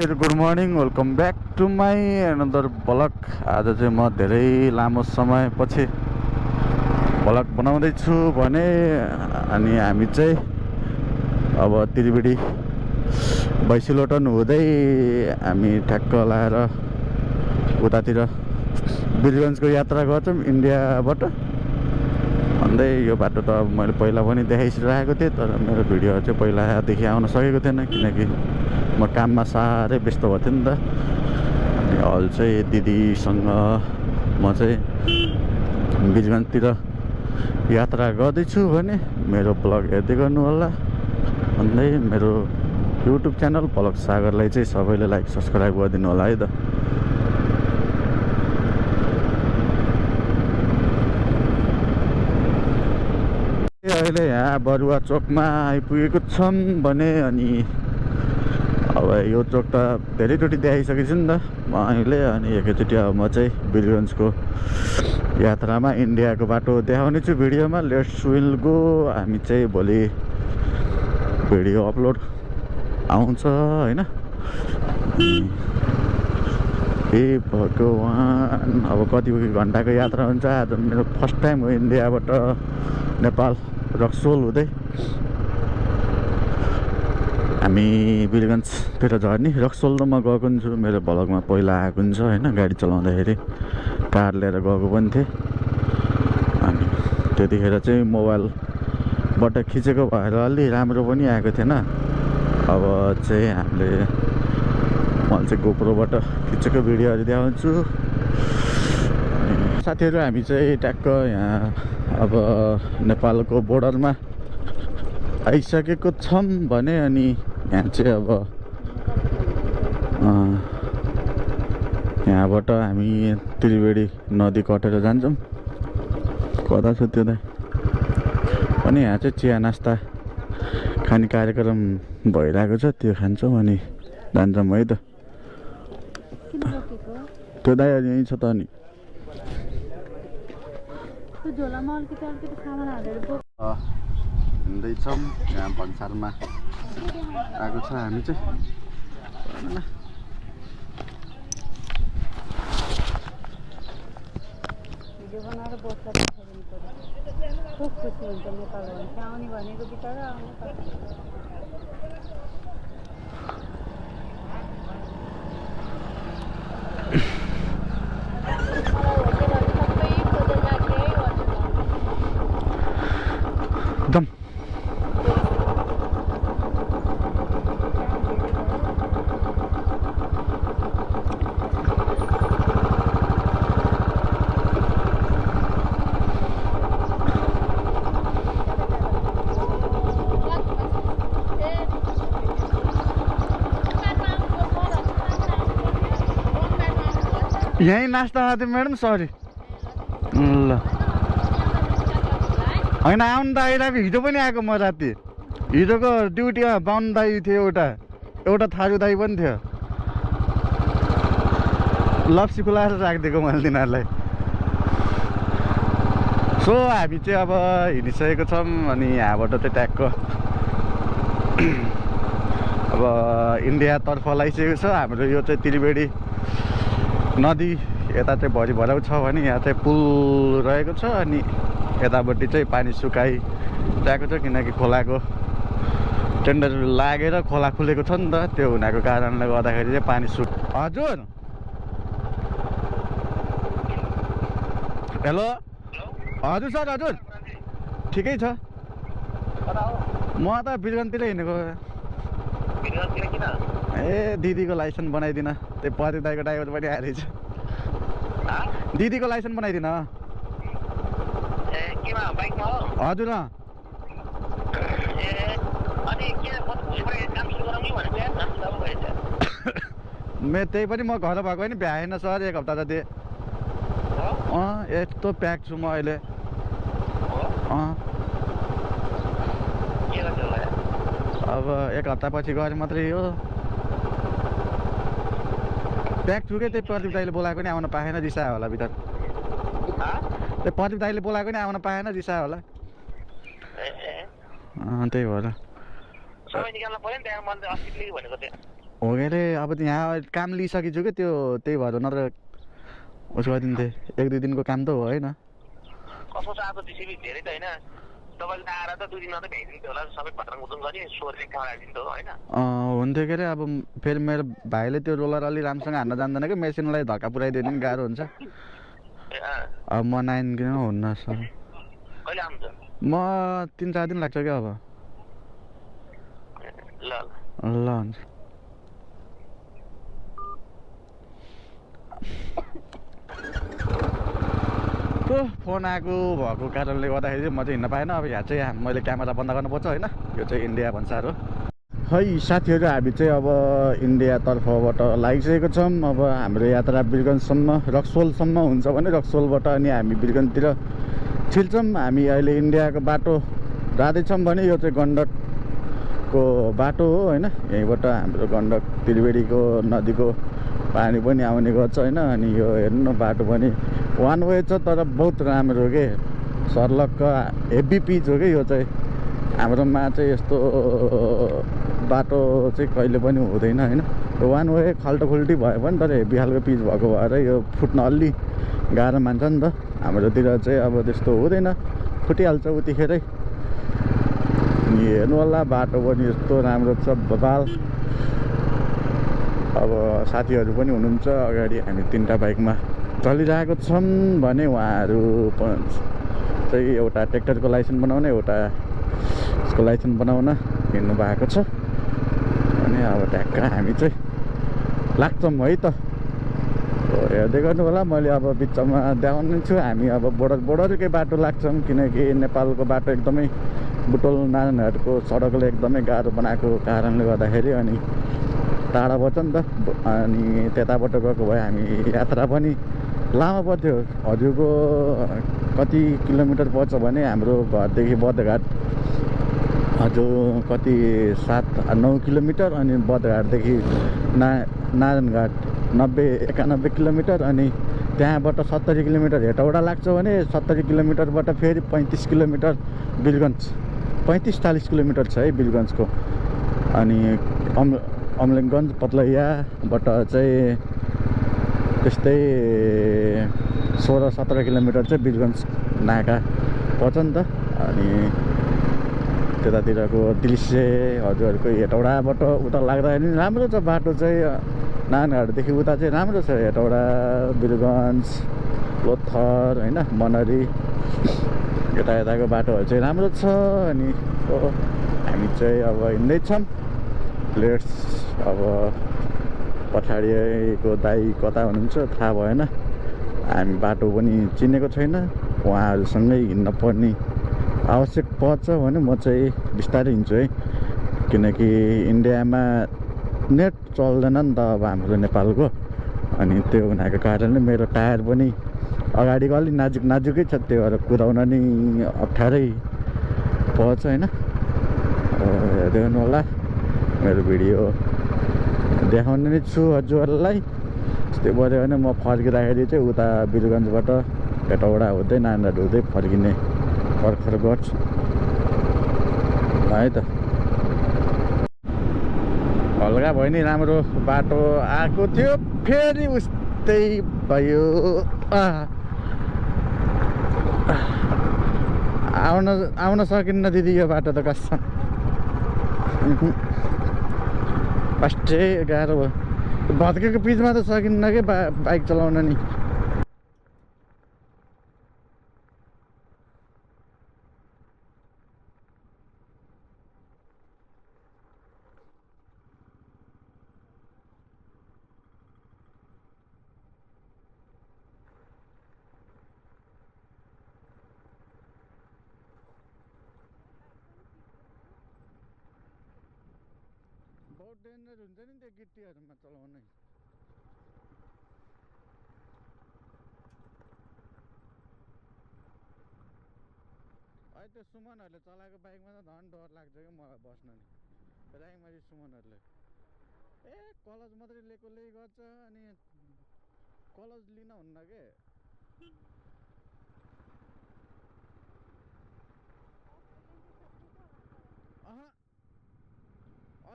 Very good morning, welcome back to my another blog. आज चाहिँ म धेरै लामो समयपछि ब्लग बनाउँदैछु भने अनि हामी चाहिँ अब त्रिवेणी भैँसीलोटन हुँदै हामी ठ्याक्क लाएर उतातिर वीरगन्जको यात्रा गर्छौँ इन्डियाबाट। अन्दै यो बाटो त अब मैले पहिला पनि देखाइसकेको थिएँ, तर मेरो भिडियोहरू चाहिँ पहिलादेखि आउन सकेको थिएन किनकि म काममा साह्रै व्यस्त भएको थिएँ नि त। अनि अहिले चाहिँ दिदीसँग म चाहिँ वीरगन्जतिर यात्रा गर्दैछु भने मेरो ब्लग हेर्दै गर्नु होला। अन्दै मेरो युट्युब च्यानल ब्लग सागरलाई चाहिँ सबैले लाइक सब्सक्राइब गरिदिनु होला है त। अहिले यहाँ बरुवा चोकमा आइपुगेको छौँ भने अनि अब यो चोक त धेरैचोटि देखाइसकेको छु नि त म अहिले। अनि एकैचोटि अब म चाहिँ वीरगन्जको यात्रामा इन्डियाको बाटो देखाउने छु भिडियोमा। Let's will go. हामी चाहिँ भोलि भिडियो अपलोड आउँछ होइन। ए भगवान्, अब कति घन्टाको यात्रा हुन्छ। आज मेरो फर्स्ट टाइम हो इन्डियाबाट नेपाल रक्सोल हुँदै हामी वीरगन्जतिर झर्ने। रक्सोल त म गएको पनि छु, मेरो भ्लगमा पहिला आएको हुन्छ होइन। गाडी चलाउँदाखेरि कार लिएर गएको पनि थिएँ। अनि त्यतिखेर चाहिँ मोबाइलबाट खिचेको भएर अलि राम्रो पनि आएको थिएन। अब चाहिँ हामीले मैले चाहिँ गोप्रोबाट खिचेको भिडियोहरू देखाउँछु। अनि साथीहरू हामी चाहिँ ट्याक्क यहाँ अब नेपालको बोर्डरमा आइसकेको छौँ भने अनि यहाँ चाहिँ अब यहाँबाट हामी त्रिवेणी नदी कटेर जान्छौँ। कता छ त्यो दाइ? अनि यहाँ चाहिँ चिया नास्ता खाने कार्यक्रम भइरहेको छ, त्यो खान्छौँ अनि जान्छौँ है त। त्यो दाइ यहीँ छ त। अनि हिँड्दैछौँ यहाँ भन्सारमा आएको छ हामी चाहिँ। भिडियो बनाएर बस्दा खुब खुसी हुन्छ नेपाल आउने भनेको बिचरा आउनु पर्छ। एकदम यहीँ नास्ता खाँथ्यो म्याडम, सरी ल। होइन आउनु त आइरहेको, हिजो पनि आएको म राति। हिजोको ड्युटीमा बाहुन दाई थियो, एउटा थारू दाई पनि थियो। लप्सी खुलाएर राखिदिएको मैले तिनीहरूलाई। सो हामी चाहिँ अब हिँडिसकेको छौँ अनि यहाँबाट चाहिँ ट्याक्क अब इन्डियातर्फ लगाइसकेको छ हाम्रो। यो चाहिँ त्रिवेणी नदी यता चाहिँ भरि भराउ छ भने यहाँ चाहिँ पुल रहेको छ। अनि यतापट्टि चाहिँ पानी सुकाइरहेको छ किनकि खोलाको टेन्डर लागेर खोला खुलेको छ नि त। त्यो हुनाको कारणले गर्दाखेरि चाहिँ पानी हजुर हेलो हजुर सर, हजुर ठिकै छ। म त वीरगन्जतिर हिँडेको। ए दिदीको लाइसेन्स बनाइदिन। त्यो प्रदीप दाईको ड्राइभर पनि आएर रहेछ। दिदीको लाइसेन्स बनाइदिन। हजुर त्यही पनि म घर भएको नि भ्याएन सर, एक हप्ता जति। यस्तो प्याक छु म अहिले। अब एक हप्ता पछि गरे मात्रै हो। प्याक छु कि त्यही प्रदीप दाईले बोलाएको नि आउन पाएन, रिसायो होला भित्र। त्यो प्रदीप दाईले बोलाएको नि आउन पाएन, रिसायो होला। त्यही भएर हो के अरे अब त यहाँ काम लिइसकेछु क्या त्यो त्यही भएर नत्र उसो गरिदिन्थेँ 1-2 दिनको काम त हो होइन कसो छ अब त्यसै धेरै त होइन तपाईँले आएर त 2 दिनमा त भ्याइदिन्थ्यो होला सबै भद्रङ भुद्रङ गरी सोहोर लेख्न राखिदिन्थ्यो होइन हुन्थ्यो के अरे अब फेरि मेरो भाइले त्यो रोलर अलि राम्रोसँग हान्न जान्दैन कि मेसिनलाई धक्का पुऱ्याइदियो भने गाह्रो हुन्छ अब म 9 किन हुन्न सर कहिले आउँछ म 3-4 दिन लाग्छ क्या अब ल ल हुन्छ फोन आएको भएको कारणले गर्दाखेरि चाहिँ म चाहिँ हिँड्न पाएन अब यहाँ चाहिँ मैले क्यामेरा बन्द गर्नुपर्छ होइन यो चाहिँ इन्डिया भन्सार हो है साथीहरू हामी चाहिँ अब इन्डियातर्फबाट लागिसकेको छौँ अब हाम्रो यात्रा बिरगन्जसम्म रक्सोलसम्म हुन्छ भने रक्सोलबाट अनि हामी बिरगन्जतिर छिर्छौँ हामी अहिले इन्डियाको बाटो जाँदैछौँ भने यो चाहिँ गण्डकको बाटो हो होइन यहीँबाट हाम्रो गण्डक त्रिवेणीको नदीको पानी पनि आउने गर्छ होइन अनि यो हेर्नु बाटो पनि वान वे छ तर बहुत राम्रो के सर्लक्क हेभी पिच हो कि यो चाहिँ हाम्रोमा चाहिँ यस्तो बाटो चाहिँ कहिले पनि हुँदैन होइन वान वे खाल्टोखुल्टी भयो भने तर हेभी खालको पिच भएको भएर यो फुट्न अलि गाह्रो मान्छ नि त हाम्रोतिर चाहिँ अब त्यस्तो हुँदैन फुटिहाल्छ उतिखेरै हेर्नु होला बाटो पनि यस्तो राम्रो छ बबाल अब साथीहरू पनि हुनुहुन्छ अगाडि हामी 3टा बाइकमा चलिरहेको छौँ भने उहाँहरू चाहिँ एउटा ट्र्याक्टरको लाइसेन्स बनाउन एउटा यसको लाइसेन्स बनाउन हिँड्नु भएको छ अनि अब ट्याक्क हामी चाहिँ लाग्छौँ है त हेर्दै गर्नु होला मैले अब बिचमा देखाउने छु हामी अब बोर्डरकै बाटो लाग्छौँ किनकि नेपालको बाटो एकदमै बुटोल नारायणहरूको सडकले एकदमै गाह्रो बनाएको कारणले गर्दाखेरि अनि टाढा पर्छ नि त अनि त्यताबाट गएको भए हामी यात्रा पनि लामो पर्थ्यो हजुरको कति किलोमिटर पर्छ भने हाम्रो घरदेखि बर्दघाट हजुर कति 7-9 किलोमिटर अनि बर्दघाटदेखि नारायणघाट 90-91 किलोमिटर अनि त्यहाँबाट 70 किलोमिटर हेटौडा लाग्छ भने 70 किलोमिटरबाट फेरि 35 किलोमिटर बिरगन्ज 35-40 किलोमिटर छ है बिरगन्जको अनि अमलेखगञ्ज पत्लैयाबाट चाहिँ त्यस्तै 16-17 किलोमिटर चाहिँ बिरगन्ज नाका पर्छ नि त अनि त्यतातिरको दृश्य हजुरहरूको हेटौडाबाट उता लाग्दा नि राम्रो छ बाटो चाहिँ नारायणघाटदेखि उता चाहिँ राम्रो छ हेटौडा बिरगन्ज लोथर होइन मनरी यताको बाटोहरू चाहिँ राम्रो छ अनि हामी चाहिँ अब हिँड्दैछौँ लेट्स अब पछाडिको दाइ कता हुनुहुन्छ थाहा भएन हामी बाटो पनि चिनेको छैन उहाँहरूसँगै हिँड्न पर्ने आवश्यक पर्छ भने म चाहिँ बिस्तारै हिँड्छु है किनकि इन्डियामा नेट चल्दैन नि त अब हाम्रो नेपालको अनि त्यो हुनाको कारणले मेरो टायर पनि अगाडिको अलिक नाजुकै छ त्यो भएर कुदाउन नि अप्ठ्यारै पर्छ होइन हेर्दै गर्नु होला मेरो भिडियो देखाउने नै छु हजुरहरूलाई त्यस्तै पऱ्यो भने म फर्किँदाखेरि चाहिँ उता बिरगन्जबाट हेटौडा हुँदै नारायणघाट हुँदै फर्किने पर्खर गर्छु है त हल्का भयो नि राम्रो बाटो आएको थियो फेरि उस्तै भयो आउन सकिन्न दिदी यो बाटो त कसम फर्स्टै गाह्रो भयो भत्केको पिचमा त सकिन्न कि बाइक चलाउन नि बहुत डेन्जर हुन्छ नि त्यो गिट्टीहरूमा चलाउनै अहिले त्यो सुमनहरूले चलाएको बाइकमा त झन् डर लाग्छ क्या मलाई बस्न नि राइमरी सुमनहरूले कलच मात्रै लिएको गर्छ अनि कलच लिन हुन्न के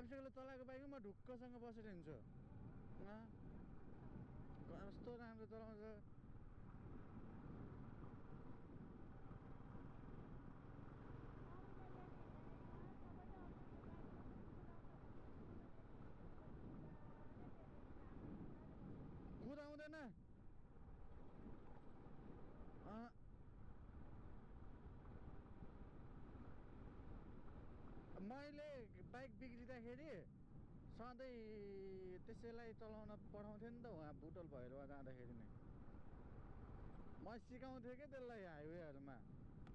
अभिषेकले चलाएको बाइकमा म ढुक्कसँग बसेर हिँड्छु कस्तो राम्रो चलाउँछ कुदाउँदैन मैले बाइक बिग्रिँदाखेरि सधैँ त्यसैलाई चलाउन पठाउँथेँ नि त उहाँ बुटोल भैरवा जाँदाखेरि नै म सिकाउँथेँ क्या त्यसलाई हाइवेहरूमा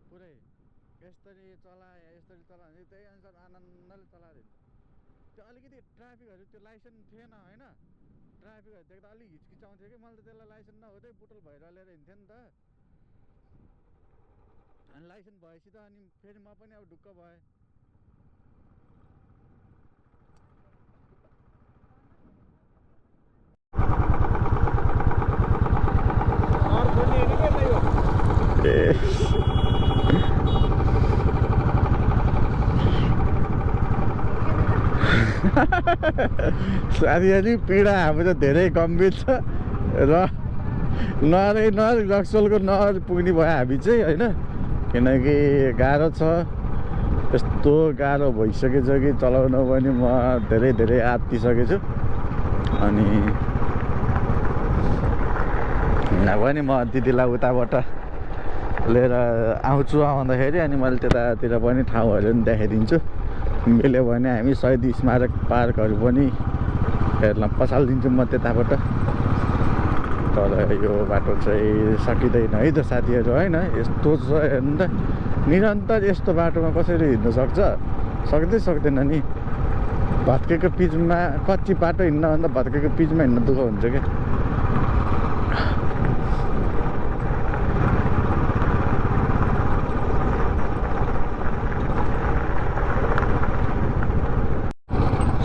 पुरै यसरी चला भने त्यही अनुसार आनन्दले चलाएर हिँड्छ त्यो अलिकति ट्राफिकहरू त्यो लाइसेन्स थिएन होइन ट्राफिकहरू देख्दा अलिक हिचकिचाउँथ्यो कि मैले त त्यसलाई लाइसेन्स नहुँदै बुटोल भैरवा लिएर हिँड्थेँ नि त अनि लाइसेन्स भएपछि त अनि फेरि म पनि अब ढुक्क भएँ साथीहरू पीडा हाम्रो त धेरै गम्भीर छ र रक्सोलको नहर पुग्ने भयो हामी चाहिँ होइन किनकि गाह्रो छ यस्तो गाह्रो भइसकेछ कि चलाउनु पनि म धेरै आत्तिसकेको छु अनि पनि म दिदीलाई उताबाट लिएर आउँछु आउँदाखेरि अनि मैले त्यतातिर पनि ठाउँहरू पनि देखाइदिन्छु मिल्यो भने हामी शहीद स्मारक पार्कहरू पनि हेर्न पसालिदिन्छु म त्यताबाट तर यो बाटो चाहिँ सकिँदैन है त साथीहरू होइन यस्तो छ हेर्नु त निरन्तर यस्तो बाटोमा कसरी हिँड्नु सक्दैन नि भत्केको पिचमा कच्ची बाटो हिँड्नभन्दा भत्केको पिचमा हिँड्न दुःख हुन्छ क्या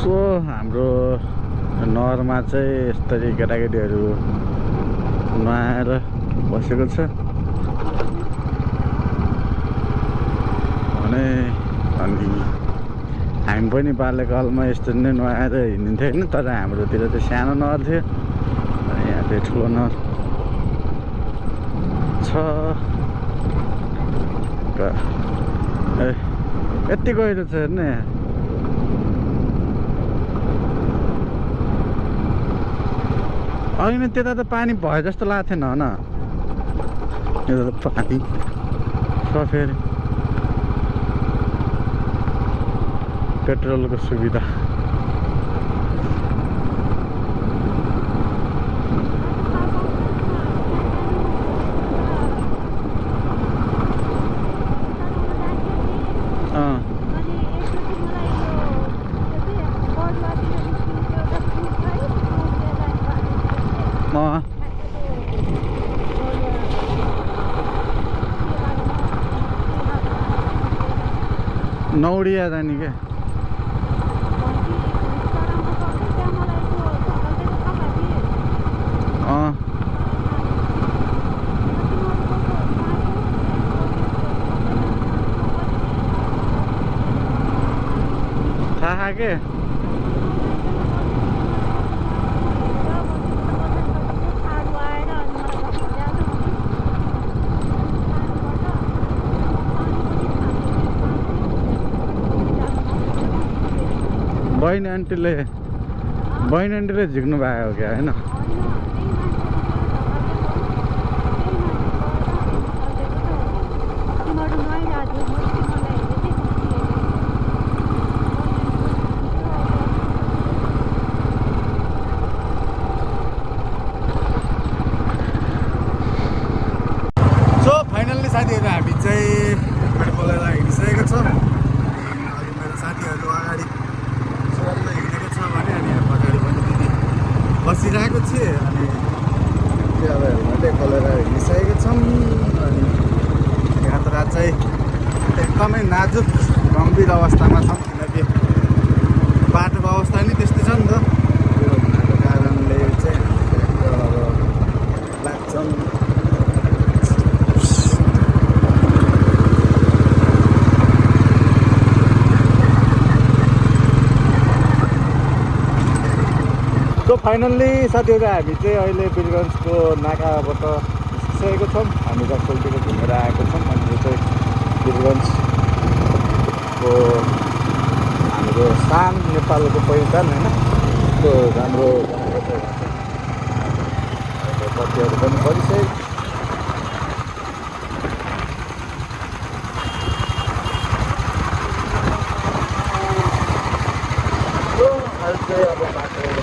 सो हाम्रो नहरमा चाहिँ यस्तरी केटाकेटीहरू नुहाएर बसेको छ भने अनि हामी पनि बाल्यकालमा यस्तो नै नुहाएर हिँडिन्थ्यो होइन तर हाम्रोतिर चाहिँ सानो नहर थियो अनि यहाँ चाहिँ ठुलो नहर छ यति गहिरो छ हेर्नु यहाँ अघि नै त्यता त पानी भयो जस्तो लाग्थेन होइन यता त पानी छ फेरि पेट्रोलको सुविधा नौडिया जाने क्या थाहा के बहिनी आन्टीले झिक्नु भएको हो क्या होइन सो फाइनल्ली साथीहरू हामी चाहिँ बोलेर हिँडिसकेको छौँ अघि मेरो साथीहरू अगाडि हिँडेको छ भने अनि पछाडि पनि दिदी बसिरहेको छु अनि अब हेलमेटै खोलेर हिँडिसकेको छौँ अनि यात्रा चाहिँ एकदमै नाजुक गम्भीर अवस्थामा छौँ किनकि बाटोको अवस्था नि त्यस्तै छ नि त त्यो हुनाको कारणले चाहिँ अब लाग्छौँ फाइनल्ली साथीहरू हामी चाहिँ अहिले वीरगन्जको नाकाबाट निस्किसकेको छौँ। हामी रक्सौलतिर घुमेर आएको छौँ अनि यो चाहिँ वीरगन्जको हाम्रो सान नेपालको पहिचान होइन त्यो राम्रो बनाएको छ। बत्तीहरू पनि परिसकेको अहिले चाहिँ अब बाटो